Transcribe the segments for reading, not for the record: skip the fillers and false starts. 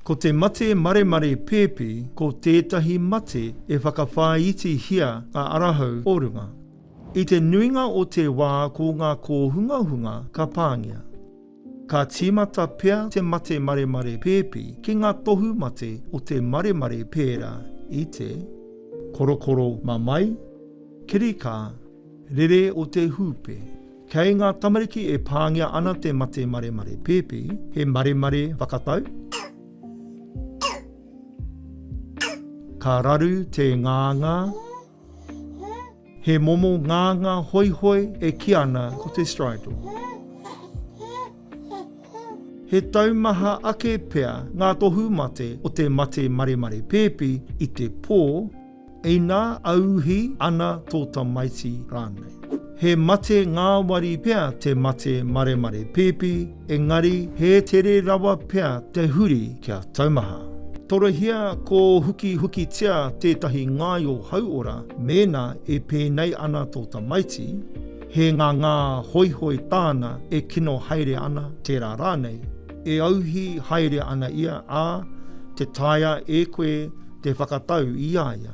Ko te mate maremare pēpi ko tētahi mate e whakawhāitihia ngā arahau o runga. I te nuinga o te wā ko ngā kōhungahunga ka pāngia. Ka tīmata pea te mate maremare pēpi ki ngā tohu mate o te maremare pērā i te, korokoro mamae, kirikā, rere o te hūpē. Kei ngā tamariki e pāngia ana te mate maremare pēpi, he maremare whakatau? Ka raru te ngāngā? He momo ngāngā hoihoi e kī ana ko te stridor. He taumaha ake pea ngā tohu mate o te mate maremare pēpi i te pō, Inā auhi ana tō tamaiti rānei. He mate ngāwari pea te mate maremare pēpi, engari he tere rawa pea te huri kia taumaha. Torohia kōhukihukitia tētahi ngaio hauora mēnā e pēnei ana tō tamaiti, he ngāngā hoihoi tāna e kino haere ana, tērā rānei, e auhi haere ana ia, ā, te taea e koe te whakatau i a ia.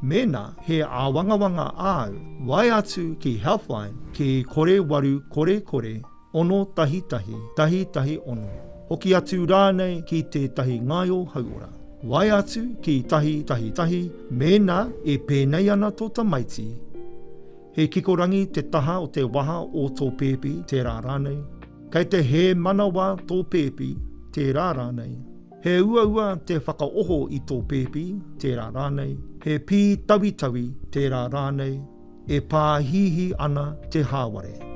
Mēnā he āwangawanga āu, waea atu ki Healthline ki 0800 611 116, hoki atu rānei ki tētahi ngaio hauora. Waea atu ki 111 mēnā e pēnei ana tō tamaiti, he kikorangi te taha o te waha o tō pēpi, tērā rānei, kei te hēmanawa tō pēpi, tērā rānei. He uaua te whakaoho i tō pēpi, tērā rānei, he pītawitawi, tērā rānei, e pāhihi ana te hāware.